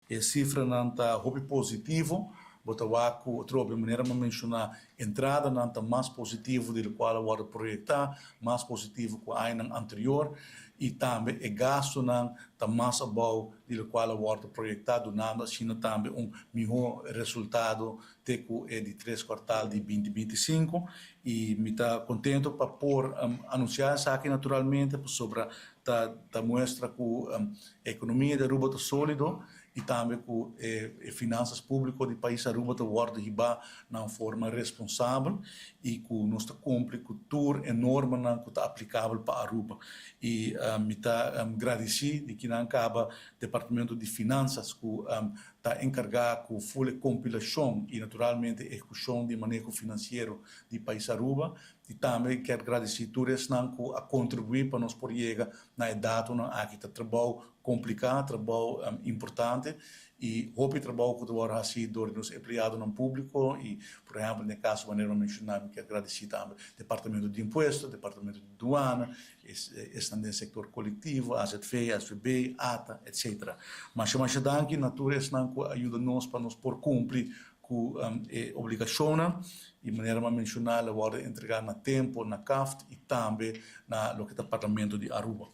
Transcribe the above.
E cifranan ta hopi positivo. Bo ta wak cu atrobe, manera mi a menciona, entradanan ta mas positivo di locual a wordo proyecta, mas positivo cu añanan anterior, y tambe e gastonan ta mas abou di locual a wordo proyecta, dunando asina tambe un miho resultado te cu e di tres kwartaal di 2025. Y mi ta contento pa por anuncia esaki, naturalmente, pasobra ta muestra cu e economia di Aruba ta solido y tambe cu e finanzas publico di pais Aruba ta wordo hiba na un forma responsabel y cu nos ta cumpli cu tur e normanan cu ta aplicabel pa Aruba. Y mi ta gradici di kinan caba Departamento di Finanzas, cu ta encarga cu full compilacion y naturalmente ehecucion di maneho financiero di pais Aruba. Y tambe kier gradici tur esnan cu a contribui pa nos por yega na e datonan aki. Ta trabou complica, trabou importante y hopi trabou cu ta wordo haci door di nos empleadonan publico y, por ehempel, den caso manera mi menciona, mi kier gradici tambe Departamento di Impuesto, Departamento di Douane, esnan den sector colectivo, AZV, SVB, ATA, etc. Masha masha danki na tur esnan cu a yuda nos pa nos por cumpli cu e obligacionnan y, manera mi a menciona, lo wordo entrega na tempo na CAFT y tambe na loke ta Parlamento di Aruba.